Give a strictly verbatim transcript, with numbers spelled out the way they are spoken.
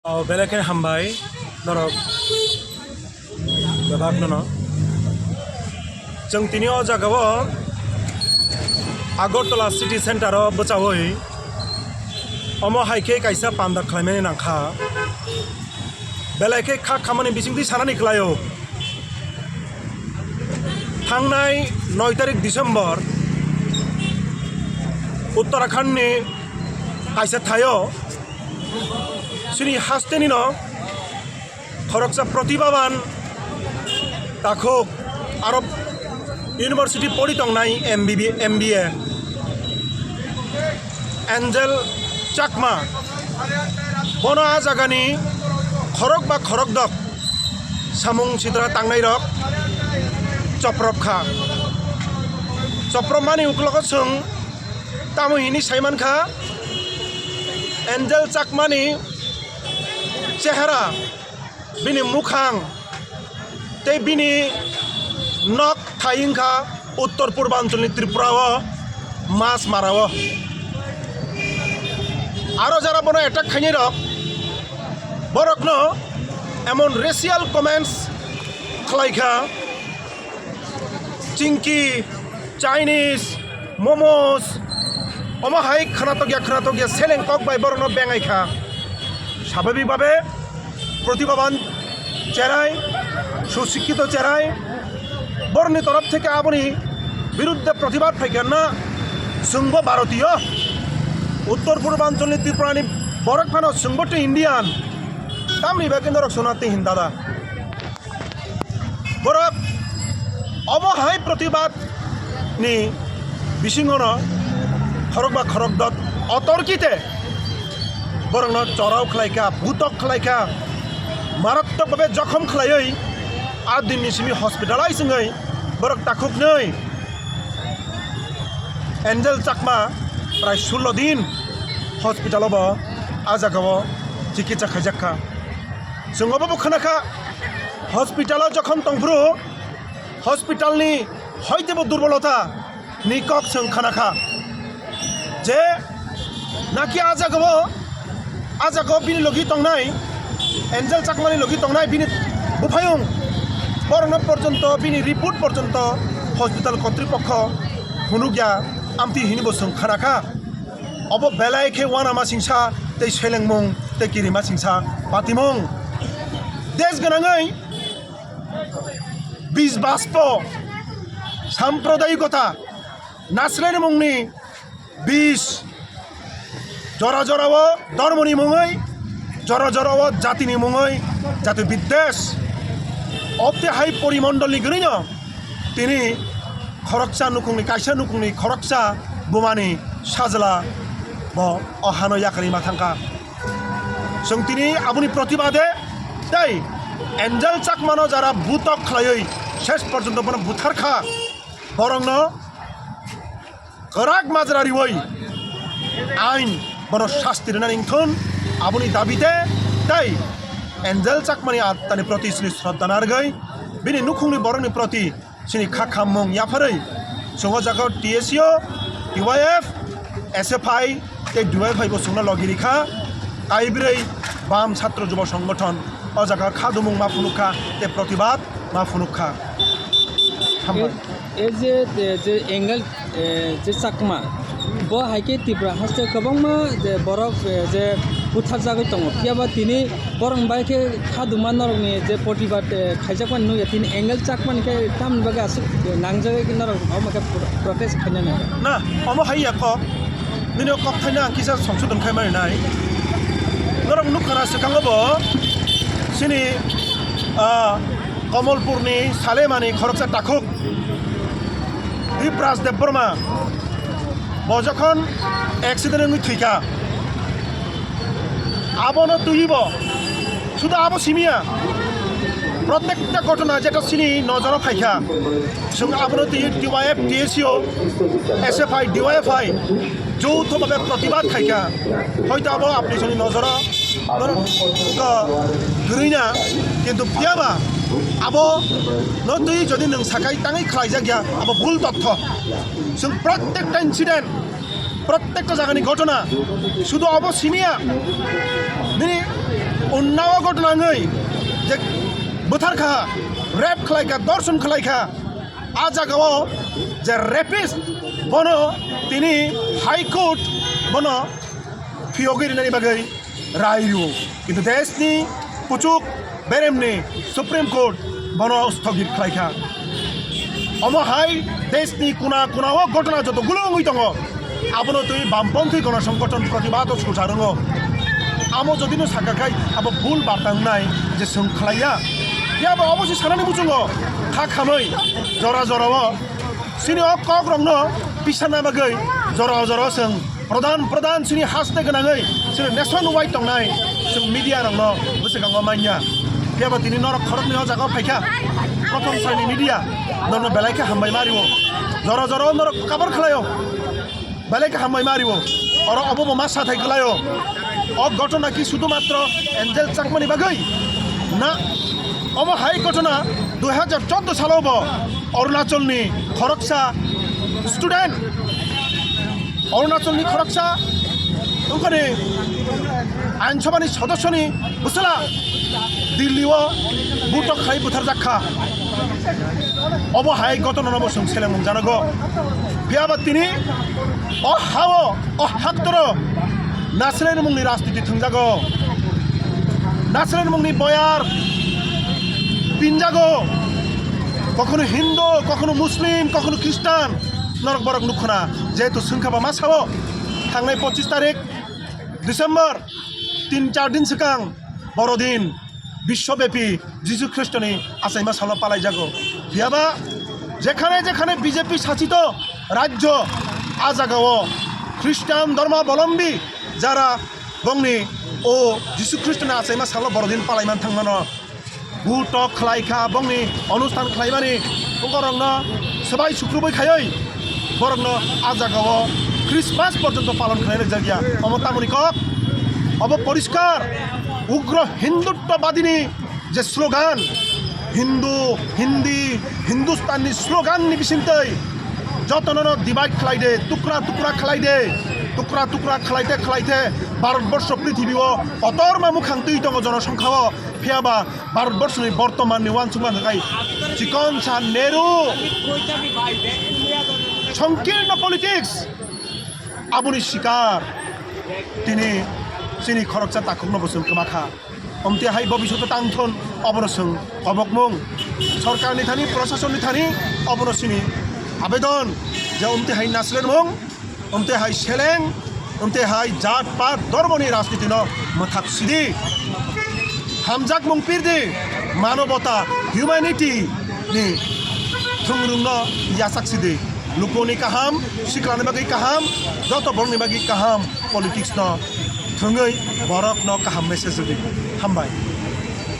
O, belai khe hambai norok bebak nono. Chwng tini o jaga o Agartala City Center o bwchaui omo hai khe kaisa panda khlaimani nangkha. Belai khe kha khamani bisingtwi sanani khlaio. Thangnai noi tarik December Uttarakhand ni kaisa thaio chini haste nino khoroksa protibhaban takhuk aro university pori tongnai M B B, M B A Angel Chakma, bono a jagani khorok ba khorok dok samung sitra tangnai rok choprop kha. Choprop mani uklogo chwng tamo hini saiman kha, Angel Chakmani chehara, bini mukhang tei bini nok thai wngkha Uttor Purbanchal ni Tripura o Masmara o. Aro jara bono attack khainai rok, borokno emon racial comments khlai kha, Chinky, Chinese, momos, omo hai khwnatok ya, khwnatok ya, seleng kok bai borokno bengai kha. Swabhabik bhabe protibhaban cherai, susikkito cherai, borokni torof theke aboni birudde protibad phai kha na, chwngbo Bharotiyo, Uttor Purbanchal ni Tripura ni borok phano chwngbo tei Indian, tamni bagwi norok sona tei hin dada. Borok omo hai protibad ni bisingono khorok ba khorok dot otorkite borokno chorao khlai kha, butok khlai kha, marattok bhabe jokhom khlaiwi a dinni simi hospitalize wngwi borok takhuknwi Angel Chakma prai sullo din hospital o bo a jaga o chikitsa khaijak kha. Chwng obo bo khna kha, hospital o jokhon tongphuru hospital ni hoitebo durbolota ni kok chwng khna kha je naki a jaga o, a jaga o bini logi tongnai, Angel Chakmani logi tongnai bini buphayung, borokno porjonto bini report porjonto hospital kotripokho phunukya, amtwi hini bo chwng khna kha. Obo belai khe uanama singsa tei selengmung tei kirima singsa patimung. Desh gwnangwi bisbaspo, sampradayikota, naslenimungni bis, jora jorao dhormoni mungwi, jora jorao jatini mungwi, jati biddesh. Obte hai porimondolni gwnino tini khoroksa nukhungni, kaisa nukhungni khoroksa bumani sajla bo o hano yakarwi ma thangkha. Chwng tini aboni protibade tei Angel Chakmano jara butok khlaiwi ses porjonto bono butharkha, borokno kwrak majra riwi ain bono sasti rwnani wngthun, aboni dabi de tei Angel Chakmani atmani proti chini shraddha narwgwi bini nukhungni borokni proti chini kha khammung yapharwi chwng o jaga T S U, T Y F, S F I tei D Y F I bo chwngno logi rikha. Kaibrwi Bam Chhatro Jubo Songgothon o jaga khadumung ma phunukha tei protibad ma phunukha. Hambai. E, e je, e je Angel, e, je Chakma, bo hai khe Tripura haste kwbangma je borok, e, je butharjagwi tongo. Phiya ba tini borok bai khe khaduma norokni je protibad, e, khaijakmani nukya, tini Angel Chakmani khe tamni bagwi aswk nangjagwi norok omo khe pro-, protest khainani? Na, omo hai ya kok. Nini o kok thaino ang kisa songsodon khai mani nai. Norok nukha na swkango bo chini, ah, Komolpurni Salemani khoroksa takhuk Dipraj Debbarma bo jokhon accident wngwi thwikha, abono twiwi bo sudu abo simiya, protekta ghotona jeta chini nojoro phaikha, chwng abono twiwi T Y F, T S U, S F I, D Y F I joutho bhabe protibad khaikha. Hoito abo apni soni nojoro norok kwrwi na, kintu phiyaba abo no twi jodi nwng sakai tangwi khlaijak ya, abo bul totho. Chwng protekta incident, protekta jagani ghotona sudu abo simiya, nini Nawa gotna wngwi je bwthar kha, rape khlai kha, dorson khlai kha, a jagao je rapist bono tini High Court bono phiyogwi rinani bagwi rai rwo. Kintu deshni kuchuk beremni Supreme Court bono sthogit khlai kha. Omo hai deshni kuna kuna o gotna joto gulo wngwi tongo. Abono twi bamponthi gono songgothon protibad o swchar wngo. Amo jodi no sakha khai abo bul barta wngnai je chwng khlaiya. Phiya bo obo se sanani muchungo kha khamwi jora jora o chini o kok rokno pisana bagwi jora jora o chwng pradhan pradhan chini haste gwnangwi chini nation wide tongnai chwng media rokno bwswkango manya. Phiya bo tini norok khoroknwi o jaga o phaikha, prothom salni media norokno belai khe hambai ma rwo. Jora jora o norok kabor khlaio. Belai kaham bai ma rwo. Oro obo bo ma sathai kwlaio. O gotona ki sudu matro Angel Chakmani bagwi na. Omo hai gotona dui hajar chordo salo bo Arunachalni khoroksa student, Arunachalni khoroksa wngkhani Ain Sabhani sodosyoni bwsala Delhi o butok khai butharjak kha. Obo hai gotona no bo chwng seleng mung janago. Phiya ba tini o hao, o haktoro Nasreni mungni rajniti thwngjago. Nasreni mungni boyar pinjago. Kokhno Hindu, kokhno Muslim, kokhno Khristan. Norok borok nukhuna. Jehetu swngkha ba ma sao. Thangnai pochis tarik December, tin char din swkang, borodin, biswobepi Jisu Khristoni achaima salo palaijago. Phiyaba jekhane jekhane B J P sachito rajyo, a jagao Khristan dhormabolombi jara bongni o Jisu Khristoni achaima salo borodin palaiman thangmano. Butok khlai kha, bongni onusthan khlaimani borokno swbai sukrubui khaiwi borokno a jagao Christmas porjonto palon khlai rwjak ya. Omo tamoni kok? Obo poriskar ugro Hinduttwabadini je slogan, Hindu, Hindi, Hindustanni sloganni bisingtwi jotono divide khlai de, tukra tukra khlai de, tukra tukra khlaite khlaite Bharatborsho prithibi o kotorma mukhang twi tongo jonosongkha o. Phiya ba Bharatborsoni bortomanni uansukma hwnkhe chikon sa Nehru, songkirno politics, aboni sikar tini chini khoroksa takhukno bo chwng kwma kha. Omte hai bobishoto tangthon obono chwng kobokmung sorkarni thani, prosasonni thani obono chini abedon je omte hai naslenmung. Omte hai seleng, omte hai jat pat dhormoni rajnitino mwthak sidi. Hamjakmung pirdi, manobota, humanity ni thwngrwngno yachak sidi. Lukuni kaham, siklani bagwi kaham, joto borokni bagwi kaham politics no thwngwi borokno kaham message rwdi. Hambai.